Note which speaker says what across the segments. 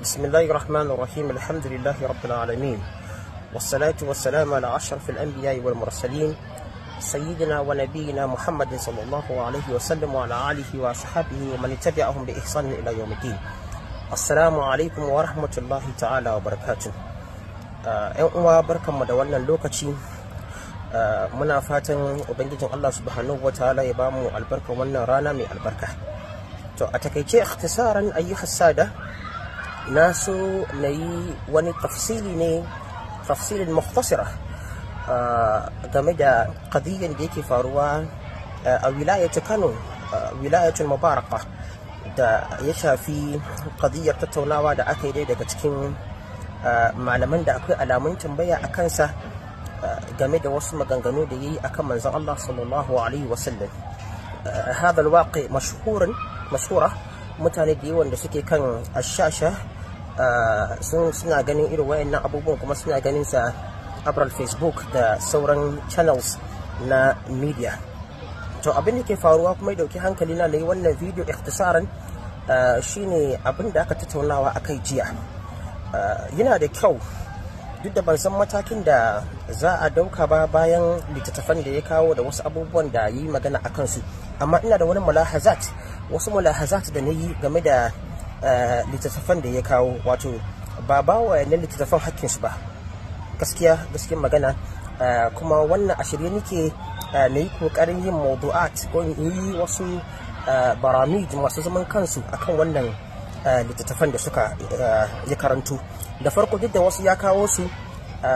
Speaker 1: بسم الله الرحمن الرحيم. الحمد لله رب العالمين، والصلاة والسلام على أشرف الأنبياء والمرسلين، سيدنا ونبينا محمد صلى الله عليه وسلم، وعلى آله وصحبه ومن تبعهم بإحسان إلى يوم الدين. السلام عليكم ورحمة الله تعالى وبركاته. ‘Yan uwa, barkanmu da wannan lokaci. Muna fatan Ubangijin Allah subhanahu wa ta'ala ya bamu albarka wannan rana mai albarka. To, a takaice, ikhtisaran, ayyuha sada, na so na yi wani tafsili ne, tafsilin mukhtasira, game da qadiyyar da yake faruwa a wilayatu Kano, wilayatul Mubaraka, da ya shafi qadiyyar tattaunawa da aka yi dai daga cikin malaman da akwai alamun tambaya a kansa game da wasu maganganu da yayi akan manzon Allah sallallahu alaihi wasallam. هذا الواقع مشهور مشهورة، mutane da yawan da suke kan ashasha suna ganin irin wayannan abubuwan, kuma suna ganin sa abral Facebook da sauran channels na media. To, abin da ke faruwa kuma ya dauki hankali na yi wannan video ikhtisaran shine abin da aka tattaunawa akai jiya. Yana da kyau, duk da ban san matakin da za a dauka ba bayan littattafan da ya kawo da wasu abubuwan da yi magana a kansu, amma ina da wani mulahazat, wasu mulahazat da na yi game da littattafan da ya kawo, wato ba wa littattafan hakkinsu ba, gaskiya, gaskiyar magana. Kuma wannan a shirye nake na yi kokarin yin mawdu'at ko yi wasu baramij masu zaman kansu akan wannan littattafan da suka ya karantu. Da farko, duk da wasu ya kawo su,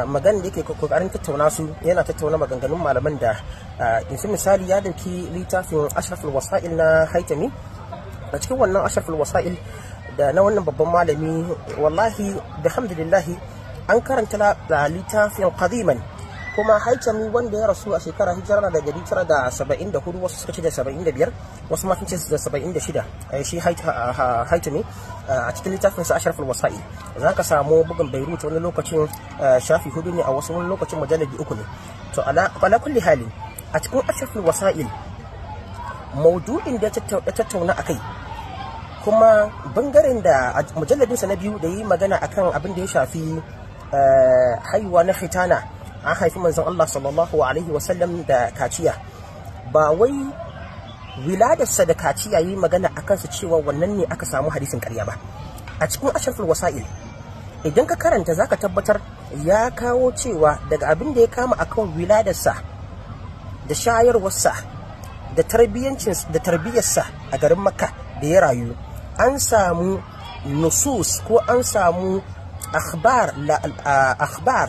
Speaker 1: magana da yake kokarin tattauna su, yana tattauna maganganun malaman da yanzu misali ya dauki littafin Ashraful Wasa'il na Haitami. A cikin wannan Ashraful Wasa'il da na wannan babban malami, wallahi bihamdillahi, an karanta littafin qadiman. Kuma Haitami wanda ya rasu a shekara hijira da 974, wasu suka ce da 75, wasu ma sun ce da 76. Shi Haitami a cikin littafin sa Ashraful Wasa'il, za ka samu bugun Beirut, wani lokacin shafi hudu ne, a wasu wani lokacin mujalladi uku ne. To, ala kulli halin, a cikin Ashraful Wasa'il, maudu'in da ya tattauna akai, kuma bangaren da mujalladinsa na biyu da yi magana akan abin da ya shafi haihuwa na khitana, an haifi manzon Allah sallallahu alaihi wasallam da kaciya, ba wai wiladarsa da kaciya yi magana a kansa cewa wannan ne aka samu hadisin karya ba. A cikin Ashraful Wasa'il, idan ka karanta, zaka tabbatar ya kawo cewa daga abin da ya kama akan wiladarsa da shayarwarsa da tarbiyyancin da tarbiyyarsa a garin Makka da ya rayu, an samu nusus ko an samu akhbar, akhbar,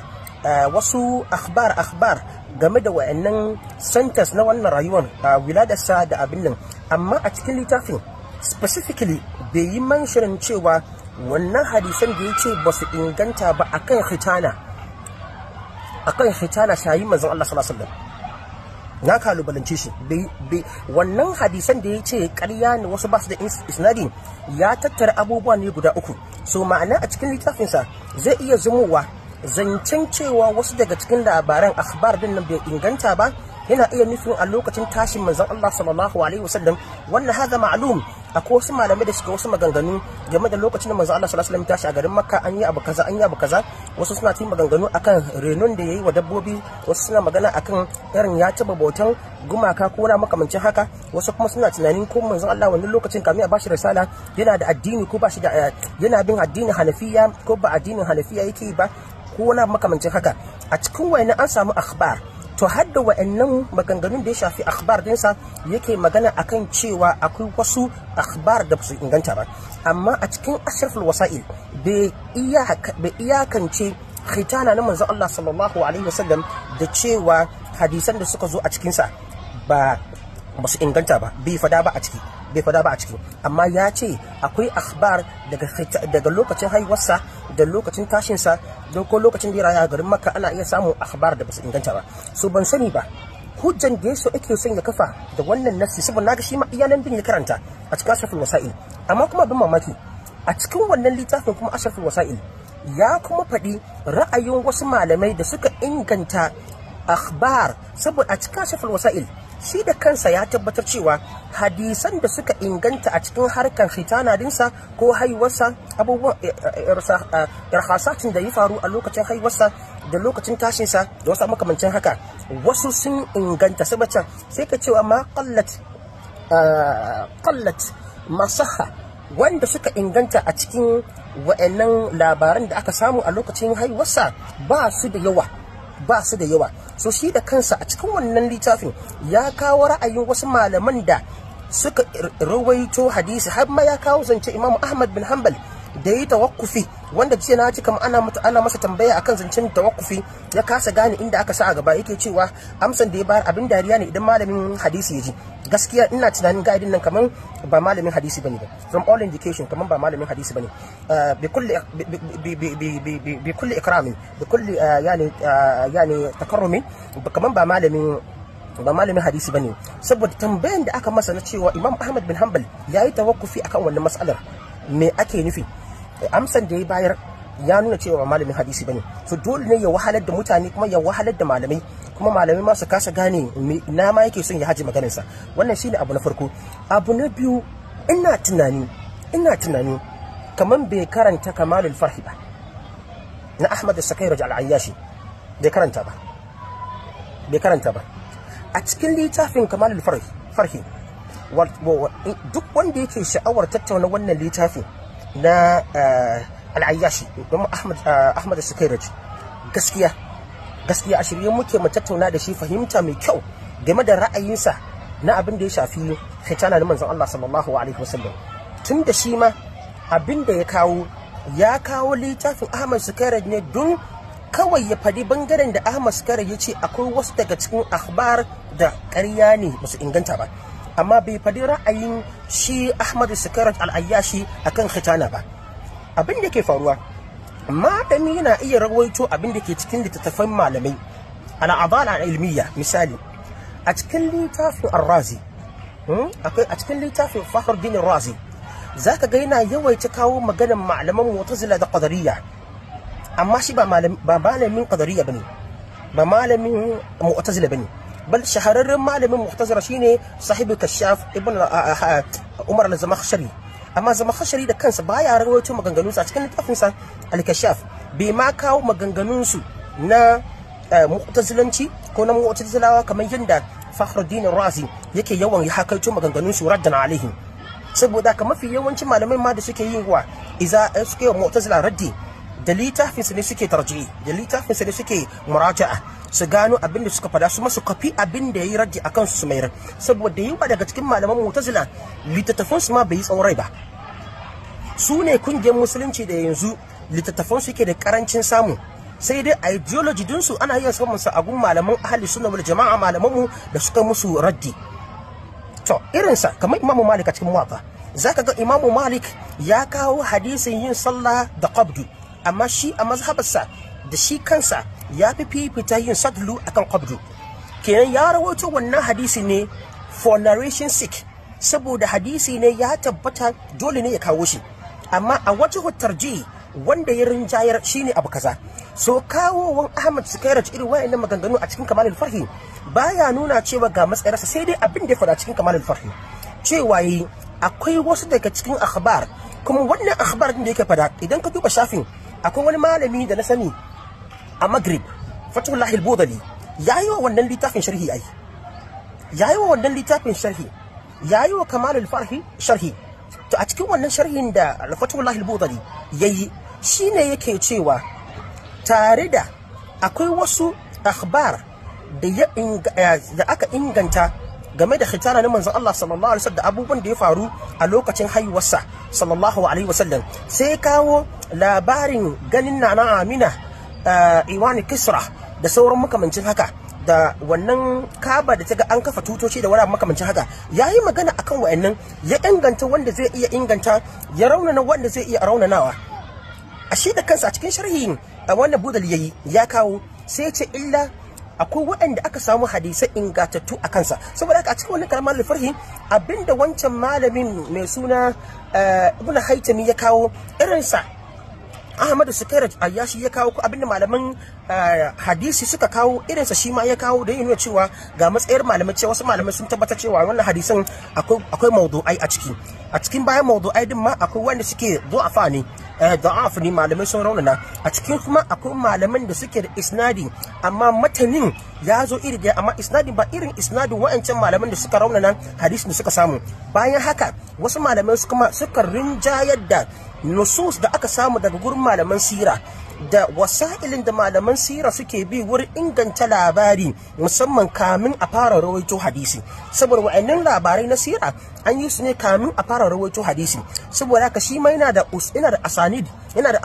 Speaker 1: wasu akhbar game da wa'annan sentence na wannan rayuwar wiladarsa da abin nan. Amma a cikin littafin specifically bai yi mentioning cewa wannan hadisan da ya ce ba su inganta ba akan khitana shayi manzon Allah sallallahu alaihi wasallam. Na kalubalance shi, wannan hadisan da ya ce ƙarya ne, wasu ba su da isnadi, ya tattara abubuwa ne guda uku. So ma'ana, a cikin littafinsa zai iya zumowa zancen cewa wasu daga cikin labaran akhbar din nan bai inganta ba, yana iya nufin a lokacin tashin manzon Allah sallallahu alaihi wasallam. Wannan hada ma'lum, akwai wasu malamai da suka wasu maganganu game da lokacin da manzon Allah sallallahu alaihi wasallam tashi a garin Makka, an yi abu kaza, an yi abu kaza. Wasu suna cikin maganganu akan renon da yayi wa dabbobi, wasu suna magana akan irin ya taba bautan gumaka ko na makamancin haka, wasu kuma suna tunanin ko manzon Allah wannan lokacin kamin a bashi risala yana da addini ko bashi da, yana bin addinin Hanafiya ko ba addinin Hanafiya yake ba, ko na makamancin haka. A cikin wayannan an samu akhbar. To, hadda wa'annan maganganun da ya shafi akhbar dinsa yake magana akan cewa akwai wasu akhbar da su inganta ba. Amma a cikin Ashraful Wasa'il bai iyakance khitana na manzon Allah sallallahu alaihi wasallam da cewa hadisan da suka zo a cikinsa ba su inganta ba, bai fada ba a ciki, bai fada ba a ciki. Amma ya ce akwai akhbar daga lokacin haihuwarsa da lokacin tashinsa da ko lokacin da ya raya a garin Makka, ana iya samun akhbar da ba su inganta ba. So ban sani ba hujjan da yaso ake son ya kafa da wannan nassi, saboda naga shi ma iyanan bin ya karanta a cikin Ashraful Wasa'il. Amma kuma abin mamaki, a cikin wannan littafin kuma Ashraful Wasa'il, ya kuma faɗi ra'ayin wasu malamai da suka inganta akhbar, saboda a cikin Ashraful Wasa'il Shi da kansa ya tabbatar cewa hadisan da suka inganta a cikin harkar khitana dinsa ko haihuwarsa, abubuwan irhasatin da ya faru a lokacin haihuwarsa da lokacin tashinsa da wasu makamancin haka, wasu sun inganta. Saboda sai ka cewa ma qallat masaha, wanda suka inganta a cikin wa'annan labaran da aka samu a lokacin haihuwarsa ba su da yawa, ba su da yawa. So shi da kansa a cikin wannan littafin ya kawo ra'ayin wasu malaman da suka rawaito hadisi, har ma ya kawo zance Imam Ahmad bin Hanbal da yi tawakkufi, wanda jiya na ji kamar ana masa tambaya akan zancen tawakkufi, ya kasa gane inda aka sa a gaba. Yake cewa amsan da ya bayar abin dariya ne idan malamin hadisi ya ji. Gaskiya ina tunanin gaidin nan kamar ba malamin hadisi bane ba, from all indication kamar ba malamin hadisi bane. Bi kulli bi kulli ikramin, bi kulli yani takarrumi, kamar ba malamin hadisi bane. Saboda tambayan da aka masa na cewa Imam Ahmad bin Hanbal yayi tawakkufi akan wannan mas'alar, me ake nufi? Amsan da ya bayar ya nuna cewa ba malamin hadisi bane. So dole ne ya wahalar da mutane kuma ya wahalar da malamai, kuma malamai ma su kasa gane ina ma yake son ya haji maganarsa. Wannan shine abu na farko. Abu na biyu, ina tunani kaman bai karanta Kamalul Farhi ba na Ahmad As-Sakairaj Al-Ayyashi, bai karanta ba. A cikin littafin Kamalul Farhi, duk wanda yake sha'awar tattauna wannan littafin na Al-Ayyashi don Ahmad As-Sakairaj, gaskiya a shirye muke mu tattauna da shi fahimta mai kyau game da ra'ayinsa na abin da ya shafi khitana na manzon Allah sallallahu alaihi wasallam. Tun da shi ma abin da ya kawo littafin Ahmad As-Sakairaj ne don kawai ya faɗi bangaren da Ahmad As-Sakairaj ya ce akwai wasu daga cikin akhbar da ƙarya ne ba su inganta ba, amma bai faɗi ra'ayin shi Ahmad As-Sakairaj Al-Ayyashi akan khitana ba. Abin da ke faruwa, malami yana iya rawaito abin da ke cikin littattafan malamai al-adala al-ilmiya. Misali a cikin littafin Ar-Razi, akwai a cikin littafin Fakhruddin Ar-Razi, zaka ga yana yawaita kawo maganar malaman Mu'tazila da Qadariyya, amma shi ba malamin Qadariyya bane, ba malamin Mu'tazila bane. Bal shahararren malamin Mu'tazila shine sahibu Kashaf ibn Umar al-Zamakhshari. Amma Zamakhshari da kansa baya rawaito maganganunsa a cikin littafinsa al-Kashaf, bai ma kawo maganganunsu na Mu'tazilanci ko na Mu'tazilawa kamar yadda Fakhruddin Razi yake yawan hakaito maganganunsu raddan alaihim. Saboda ka mafi yawancin malamai ma da suke yin wa iza suke wa Mu'tazila raddi, da littafinsu ne suke tarji'i, da littafinsu ne suke muraja'a, su gano abin da suka fada, su masu kafi abin da yayi raddi akan su mayar. Saboda yawa daga cikin malaman Mu'tazila littattafan su ma bai yi tsawon rai ba. Su ne kungiyar musulunci da yanzu littattafan su yake da karancin samu, sai dai ideology din su ana iya samun sa a gun malaman ahli sunna wal jama'a, malaman mu da suka musu raddi. To irinsa kamar Imam Malik a cikin Muwatta, zaka ga Imam Malik ya kawo hadisin yin sallah da qabdu, amma shi a mazhabarsa da shi kansa ya fi fifita yin sadlu akan qabdu. Kenan ya rawaito wannan hadisi ne for narration sake, saboda hadisi ne ya tabbata dole ne ya kawo shi, amma a wajhu tarji wanda ya rinjayar shine abu kaza. So kawowan Ahmad Sukairaj irin wayannan maganganu a cikin Kamalul Farhi baya nuna cewa ga matsayarsa, sai dai abin da ya faɗa cikin Kamalul Farhi cewa yi akwai wasu daga cikin akhbar, kuma wannan akhbar din da yake faɗa idan ka duba shafin, akwai wani malami da na sani a Maghrib, Fatullahi al-Budali, yayi wa wannan littafin sharhi, ai yayi wa wannan littafin sharhi, yayi wa Kamalul Farhi sharhi. To a cikin wannan sharhin da Fatullahi al-Budali yayi, shine yake cewa tare da akwai wasu akhbar da aka inganta game da khitana na manzon Allah sallallahu alaihi wasallam da abubuwan da ya faru a lokacin haihuwarsa sallallahu alaihi wasallam, sai kawo labarin ganin Nana Amina Iwani Kisra da sauran makamancin haka, da wannan Kaba da ta ga an kafa tutoci da wani makamancin haka. Yayi magana akan wayannan, ya inganta wanda zai iya inganta, ya raunana wanda zai iya raunanawa. A shi da kansa a cikin sharhin a wannan Budal yayi ya kawo, sai ce illa akwai waɗanda aka samu hadisai ingantattu a kansa. Saboda haka a cikin wannan kalamar farhi abinda wancan malamin mai suna Ibn Haytami ya kawo irinsa, Ahmad Sukairaj Ayyashi ya kawo, ko abinda malaman hadisi suka kawo irinsa shi ma ya kawo, da nuna cewa ga matsayar malamai, cewa wasu malamai sun tabbatar cewa wannan hadisan akwai mawdu'ai a ciki. A cikin bayan mawdu'ai din ma akwai wanda suke du'afa ne, da'af ne, malamai sun raunana. A cikin kuma akwai malaman da suke da isnadi, amma matanin ya zo iri daya, amma isnadin ba irin isnadin wa'ancan malaman da suka raunana hadisin da suka samu. Bayan haka wasu malamai su kuma suka rinjayar da nusus da aka samu daga gurin malaman sira da wasa'ilin da malaman sira suke bi wurin inganta labari, musamman kamin a fara rawaito hadisi, saboda wa'annan labarai na sira an yi su ne kamin a fara rawaito hadisi. Saboda haka shi ma yana da asanid, yana da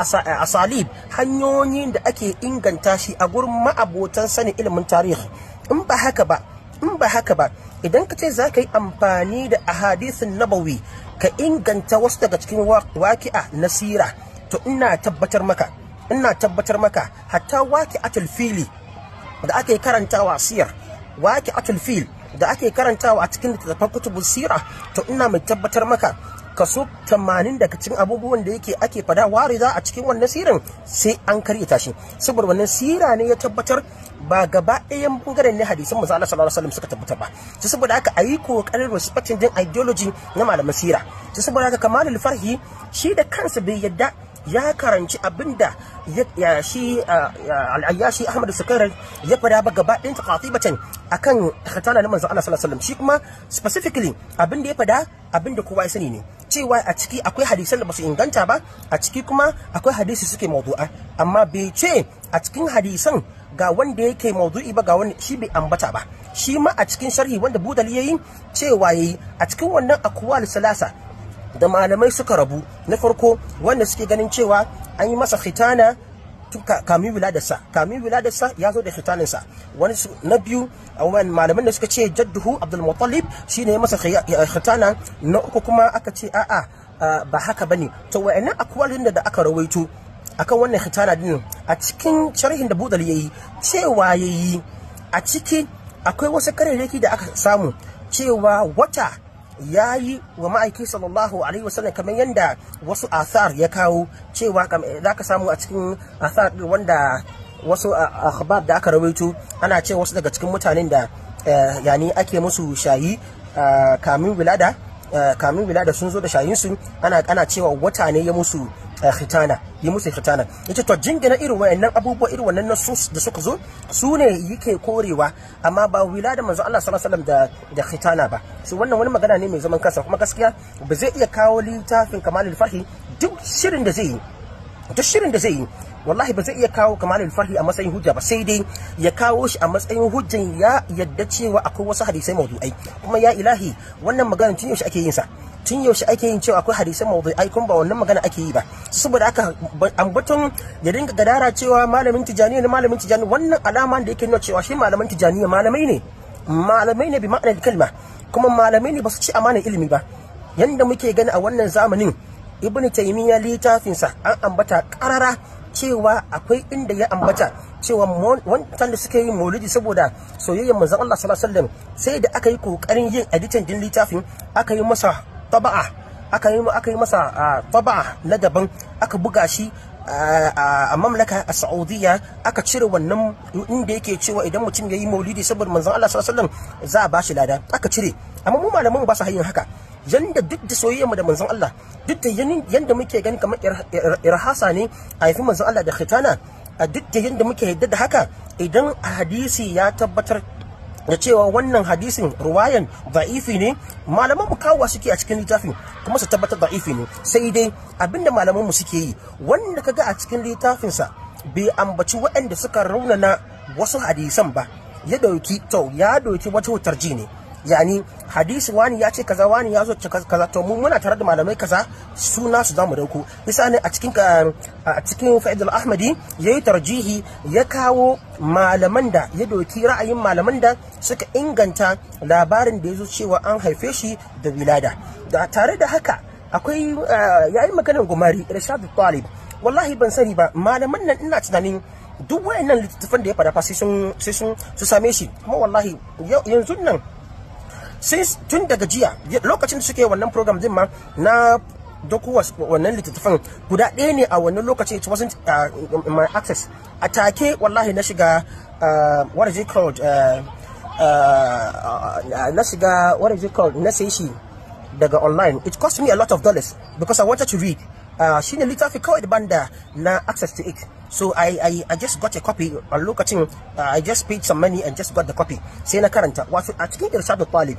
Speaker 1: asalib, hanyoyin da ake inganta shi a gurin ma'abotan sanin ilimin tarihi. In ba haka ba, idan ka ce za ka yi amfani da ahadisin nabawi ka inganta wasu daga cikin waki'a na sira, to ina tabbatar maka hatta waqi'atul fili da ake karantawa siyar, waqi'atul fil da ake karantawa a cikin littattafan kutubus sira, to ina mai tabbatar maka kaso 80 daga cikin abubuwan da yake ake fada warida a cikin wannan sirin sai an karyata shi, saboda wannan sira ne ya tabbatar ba gaba ɗayan bangaren ne hadisan manzo Allah sallallahu alaihi wasallam suka tabbatar ba. Sai saboda haka ayi kokarin respecting din ideology na malaman sira. Sai saboda haka Kamalul Farhi shi da kansa bai yadda ya karanci abinda ya shi al-Ayyashi Ahmad Sukairaj ya fada ba gaba ɗayan qatibatan akan khatana na manzo Allah sallallahu alaihi wasallam. Shi kuma specifically abinda ya fada, abinda kowa ya sani ne cewa a ciki akwai hadisan da basu inganta ba, a ciki kuma akwai hadisi suke mawdu'a, amma bai ce a cikin hadisan ga wanda yake mawdu'i ba, ga wanda shi bai ambata ba. Shi ma a cikin sharhi wanda Budali yayi cewa yayi a cikin wannan aqwal salasa da malamai suka rabu, na farko wanda suke ganin cewa an yi masa khitana kamin wiladarsa, ya zo da khitaninsa. Wani na biyu malaman da suka ce jadduhu Abdul Muttalib shine ya masa khitana. Na uku kuma aka ce a'a ba haka bane. To wayannan akwalin da aka rawaito akan wannan khitana din a cikin sharhin da Budal yayi cewa yayi a ciki akwai wasu karerraki da aka samu cewa wata yayi wa ma'aiki sallallahu alaihi wasallam, kamar yanda wasu athar ya kawo cewa za ka samu a cikin athar wanda wasu akhbar da aka rawaito ana cewa wasu daga cikin mutanen da yani ake musu shayi kamin wilada sun zo da shayinsu, ana cewa wata ne ya musu khitana, yi musu khitana. Yace to jingina irin wayannan abubuwa, irin wannan nasus da suka zo su ne yake korewa, amma ba wilada manzo Allah sallallahu alaihi wasallam da khitana ba. So wannan wani magana ne mai zaman kansa, kuma gaskiya ba zai iya kawo littafin Kamalul Farhi duk shirin da zai yi, wallahi ba zai iya kawo Kamalul Farhi a matsayin hujja ba, sai dai ya kawo shi a matsayin hujjan ya yadda cewa akwai wasu hadisai mawdu'ai. Kuma ya ilahi, wannan magana tun yaushe ake yin sa, tun yaushe ake yin cewa akwai hadisan mawdu'ai, kuma ba wannan magana ake yi ba. Saboda haka ambaton ya dinga gadara cewa malamin Tijaniya ne, malamin Tijani, wannan alama da yake nuna cewa shi malamin Tijaniya malamai ne bi ma'anar kalma, kuma malamai ne ba su ci amanar ilimi ba. Yanda muke gani a wannan zamanin, Ibn Taymiyyah littafinsa an ambata karara cewa akwai inda ya ambata cewa wancan da suka yi maulidi saboda soyayyar manzon Allah sallallahu alaihi wasallam, sai da aka yi kokarin yin editing din littafin, aka yi masa taba'a, aka yi masa taba'a na daban, aka buga shi a mamlaka a Saudiya, aka cire wannan inda yake cewa idan mutum ya yi maulidi saboda manzon Allah sallallahu alaihi wasallam za a bashi lada, aka cire. Amma mu malaman ba su yin haka. Yanda duk da soyayyarmu da manzon Allah, duk da yanda muke gani kamar irhasa ne a haifi manzon Allah da khitana, a duk da yanda muke yadda da haka, idan hadisi ya tabbatar da cewa wannan hadisin ruwayan da'ifi ne, malaman mu kawowa suke a cikin littafin kuma su tabbatar da'ifi ne. Sai dai abinda malaman mu suke yi, wanda kaga a cikin littafinsa bai ambaci waɗanda suka raunana wasu hadisan ba, ya dauki wata tarji ne, yani hadisi wani ya ce kaza, wani ya zo ce kaza, to mu muna tare da malamai kaza, suna su zamu dauko. Isa ne a cikin Fa'id al-Ahmadi yayi tarjihi, ya kawo malaman da ya doki ra'ayin malaman da suka inganta labarin da yazo cewa an haife shi da wilada. Da tare da haka akwai yayi maganar Gumari Irshad Talib, wallahi ban sani ba malaman nan, ina tunanin duk wayannan littattafan da ya fada fa sai sun su same shi. Kuma wallahi yanzu nan sai tun daga jiya lokacin da suke wannan program din ma na doko wannan littattafan guda ɗaya ne a wannan lokacin, it wasn't my access. A take wallahi na shiga, what is it called, na shiga, what is it called, na sai shi daga online. It cost me a lot of dollars because I wanted to read. Shine littafi kawai da banda na access to it, so I just got a copy a lokacin. I just paid some money and just got the copy. Sai na karanta, wato a cikin Irshad Talib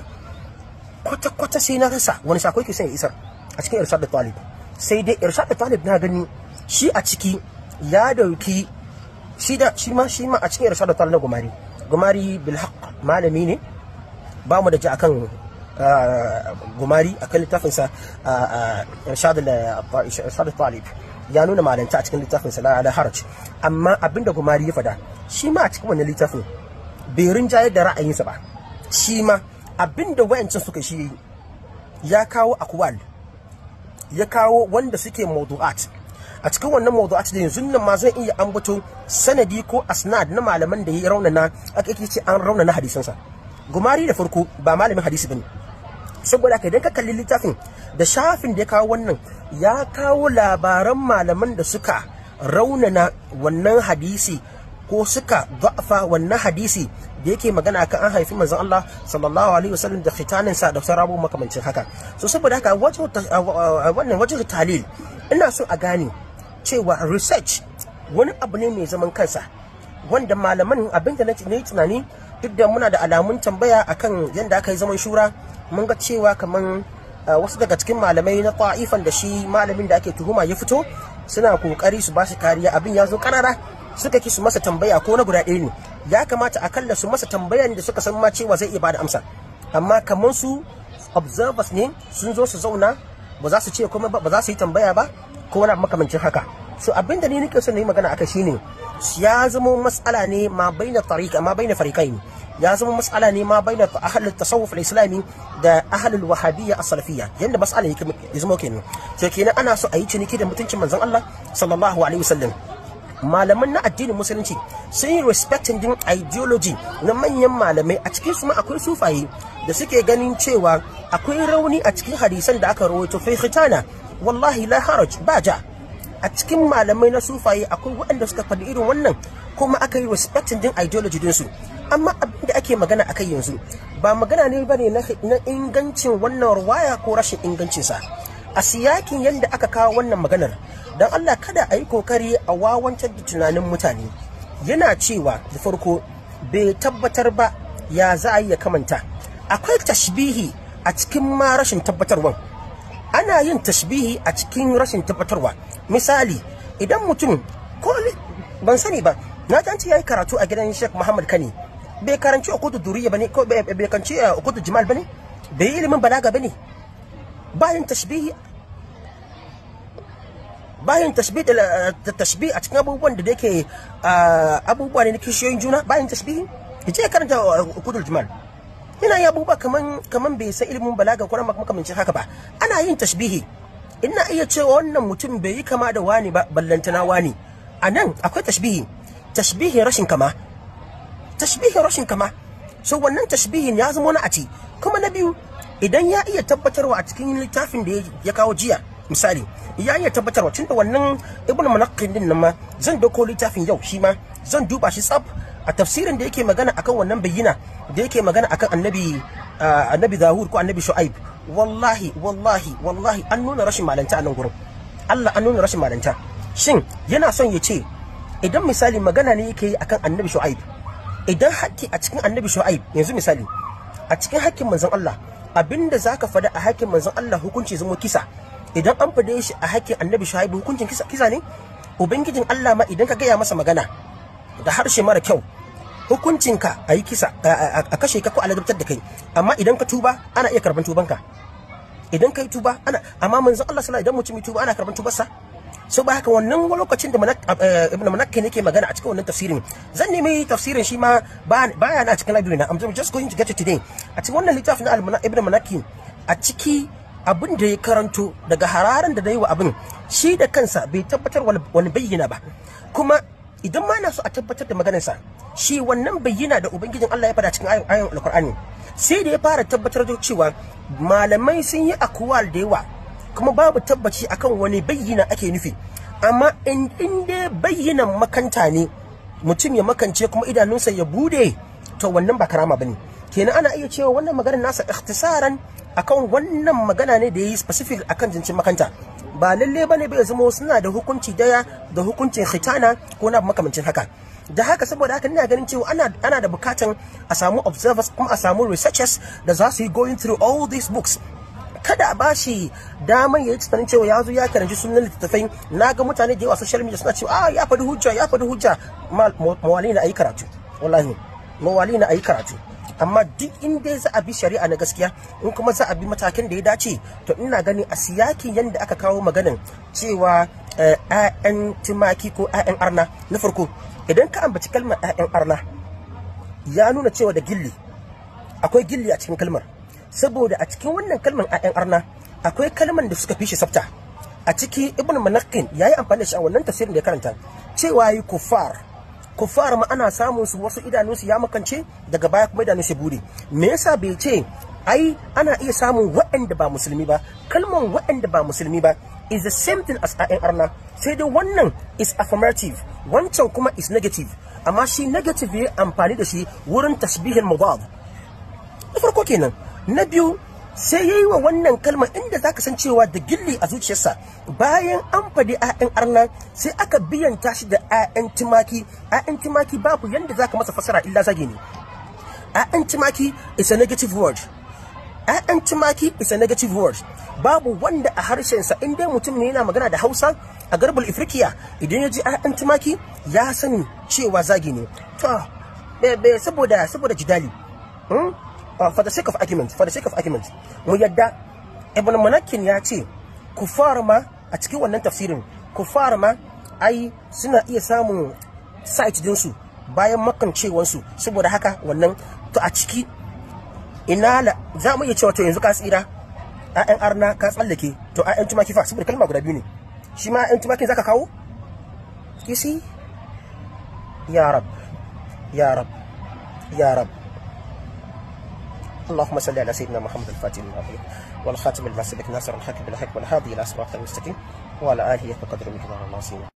Speaker 1: kwata kwata sai na rasa wani sako yake son ya isar a cikin Irshad Talib. Sai dai Irshad Talib na gani shi a ciki ya dauki shi da shi ma a cikin Irshad Talib na Gumari. Gumari bil haqq malami ne, ba mu da ji akan Gumari akan littafinsa Irshad Talib, ya nuna malanta a cikin littafinsa, la ala haraj. Amma abinda Gumari ya fada shi ma a cikin wannan littafin bai rinjayar da ra'ayinsa ba. Shi ma abinda wayancin suka shi ya kawo akwal, ya kawo wanda suke mawdu'at. A cikin wannan mawdu'at da yanzu nan ma zan iya ambato sanadi ko asnad na malaman da ya raunana, aka yake ce an raunana hadisansa. Gumari da farko ba malamin hadisi bane. Saboda haka idan ka kalli littafin da shafin da ya kawo wannan, ya kawo labaran malaman da suka raunana wannan hadisi ko suka da'afa wannan hadisi da yake magana akan an haifi manzon Allah sallallahu alaihi wasallam da khitanin sa da sauran abubuwa makamancin haka. So saboda haka wannan wajen talil ina so a gane cewa research wani abu ne mai zaman kansa, wanda malaman abinda na yi tunani, duk da muna da alamun tambaya akan yadda aka yi zaman shura, mun ga cewa kaman wasu daga cikin malamai na ta'ifan da shi malamin da ake tuhuma ya fito suna kokari su bashi kariya. Abin ya zo karara, suka ki su masa tambaya ko na guda ɗaya ne. Ya kamata akalla su masa tambayan da suka san ma cewa zai iya bada amsa, amma kamar su observers ne, sun zo su zauna, ba za su ce kuma ba za su yi tambaya ba ko wani abu makamancin haka. So abinda ni nake son na yi magana akai shine ya zama mas'ala ne ma baina tariqa, ma baina fariqain, ya zama mas'ala ne ma baina ahlul tasawuf al-islami da ahlul wahabiyya as-salafiyya. Yanda mas'ala yake ya zama kenan. So kenan ana so a yi ciniki da mutuncin manzon Allah sallallahu alaihi wasallam. Malaman na addinin musulunci sun yi respecting din ideology na manyan malamai. A cikin su ma akwai sufaye da suke ganin cewa akwai rauni a cikin hadisan da aka rawaito fi khitana. Wallahi la haraj, ba ja. A cikin malamai na sufaye akwai waɗanda suka faɗi irin wannan, kuma aka yi respecting din ideology dinsu. Amma abin da ake magana akai yanzu ba magana ne bane na ingancin wannan ruwaya ko rashin ingancinsa. A siyakin yadda aka kawo wannan maganar, don Allah kada a yi kokari a wawancar da tunanin mutane. Yana cewa da farko bai tabbatar ba, ya za a yi ya kamanta? Akwai tashbihi a cikin ma rashin tabbatarwan. Ana yin tashbihi a cikin rashin tabbatarwa. Misali, idan mutum ko ban sani ba, na ji an ce yayi karatu a gidan Sheikh Muhammad Kani, bai karanci uqudu duriyya bane ko bai karanci uqudu jimal bane, bai yi ilimin balaga bane. Bayan tashbihi, bayan tashbih da tashbih a cikin abubuwan da yake abubuwa ne na kishiyoyin juna, bayan tashbihi ya ce karanta uqudul jimal, yana yi abubuwa kaman bai san ilimin balaga ko makamancin haka ba. Ana yin tashbihi. Ina iya cewa wannan mutum bai yi kama da wani ba, ballantana wani. A nan akwai tashbihi, tashbihin rashin kama, tashbihin rashin kama. So wannan tashbihin ya zama wani ati. Kuma na biyu, idan ya iya tabbatarwa a cikin littafin da ya kawo jiya, misali ya iya tabbatarwa, tunda wannan Ibn Mulaqqin din nan ma zan dauko littafin yau, shi ma zan duba shi tsaf a tafsirin da yake magana akan wannan bayyana da yake magana akan annabi Dawud ko annabi Shu'aib. Wallahi wallahi wallahi an nuna rashin malanta a nan gurin. Allah, an nuna rashin malanta. Shin yana son ya ce idan misali magana ne yake yi akan annabi Shu'aib, idan hakki a cikin annabi Shu'aib, yanzu misali a cikin hakkin manzon Allah, abinda zaka faɗa a hakkin manzon Allah hukunci zama kisa, idan an fade shi a hakkin annabi Shu'aib hukuncin kisa kisa ne? Ubangijin Allah ma idan ka gaya masa magana da harshe mara kyau, hukuncinka a yi kisa, a kashe ka ko a ladabtar da kai. Amma idan ka tuba ana iya karban tubanka. Idan ka yi tuba ana, amma manzon Allah sallallahu, idan mutum ya tuba ana karban tubarsa. So ba haka wannan lokacin da Ibn Mulaqqin yake magana a cikin wannan tafsirin, zan nemi tafsirin shi ma, baya na cikin library na. I'm just going to get it today. A cikin wannan littafin na Ibn Mulaqqin, a ciki abin da ya karanto daga hararan da yi wa abin, shi da kansa bai tabbatar wani bayyana ba. Kuma idan ma na so a tabbatar da maganarsa, shi wannan bayyana da ubangijin Allah ya fada cikin ayon alkur'ani, sai da ya fara tabbatar da cewa malamai sun yi akwal da yawa. Kuma babu tabbaci akan wani bayyana ake nufi. Amma in dai bayyanan makanta ne, mutum ya makance kuma idanunsa ya bude, to wannan ba karama bane. Kenan ana iya cewa wannan maganar nasa ikhtisaran akan wannan magana ne da yayi specific akan jincin makanta. Ba lalle bane bai zama suna da hukunci daya da hukuncin khitana ko na makamancin haka. Da haka saboda haka ina ganin cewa ana da bukatan a samu observers kuma a samu researchers da za su yi going through all these books. Kada a bashi daman ya yi tunanin cewa ya zo ya karanci sunan littattafai. Na ga mutane da yawa social media suna cewa ya faɗi hujja, ya faɗi hujja. Mawali na ayi karatu, wallahi mawali na ayi karatu. Amma duk inda za a bi shari'a na gaskiya, in kuma za a bi matakin da ya dace, to ina gani a siyakin yanda aka kawo maganin cewa 'ya'yan tumaki ko 'ya'yan arna. Na farko, idan ka ambaci kalmar 'ya'yan arna, ya nuna cewa da gilli, akwai gilli a cikin kalmar. Saboda a cikin wannan kalmar 'ya'yan arna akwai kalmar da suka fi shi tsafta a ciki. Ibn Manaqqin yayi amfani da shi a wannan tafsirin da ya karanta, cewa yi kufar. Kufar ma ana samun su wasu idanunsu ya makance, daga baya kuma idanunsu bude. Me yasa bai ce ai ana iya samun waɗanda ba musulmi ba? Kalmar waɗanda ba musulmi ba is the same thing as 'ya'yan arna, sai dai wannan is affirmative, wancan kuma is negative. Amma shi negative ya amfani da shi wurin tashbihin mudad. Na farko kenan. Na biyu, sai yayi wa wannan kalma inda zaka san cewa da gilli a zuciyarsa. Bayan an faɗi 'ya'yan arna, sai aka biyanta shi da 'ya'yan tumaki. 'Ya'yan tumaki babu yanda zaka masa fasara illa zagi ne. 'Ya'yan tumaki is a negative word. 'Ya'yan tumaki is a negative word. Babu wanda a harshensa, in dai mutum ne yana magana da Hausa a garbul Ifriqiya, idan ya ji 'ya'yan tumaki ya sani cewa zagi ne. To saboda jidali, for the sake of argument, for the sake of argument, mu yadda Ibn Manakin ya ce kufar ma a cikin wannan tafsirin, kufar ma ai suna iya samun sight dinsu bayan makancewansu. Saboda haka wannan to a ciki ina za mu iya cewa to yanzu ka tsira, 'ya'yan arna ka tsallake, to 'ya'yan tumaki fa? Saboda kalma guda biyu ne, shi ma 'ya'yan tumakin zaka kawo. You see, ya rab, ya rab, ya rab. اللهم صل على سيدنا محمد الفاتح لما أغلق والخاتم لما سبق ناصر الحق بالحق والهادي إلى صراط المستقيم وعلى آله حق قدره ومقداره العظيم.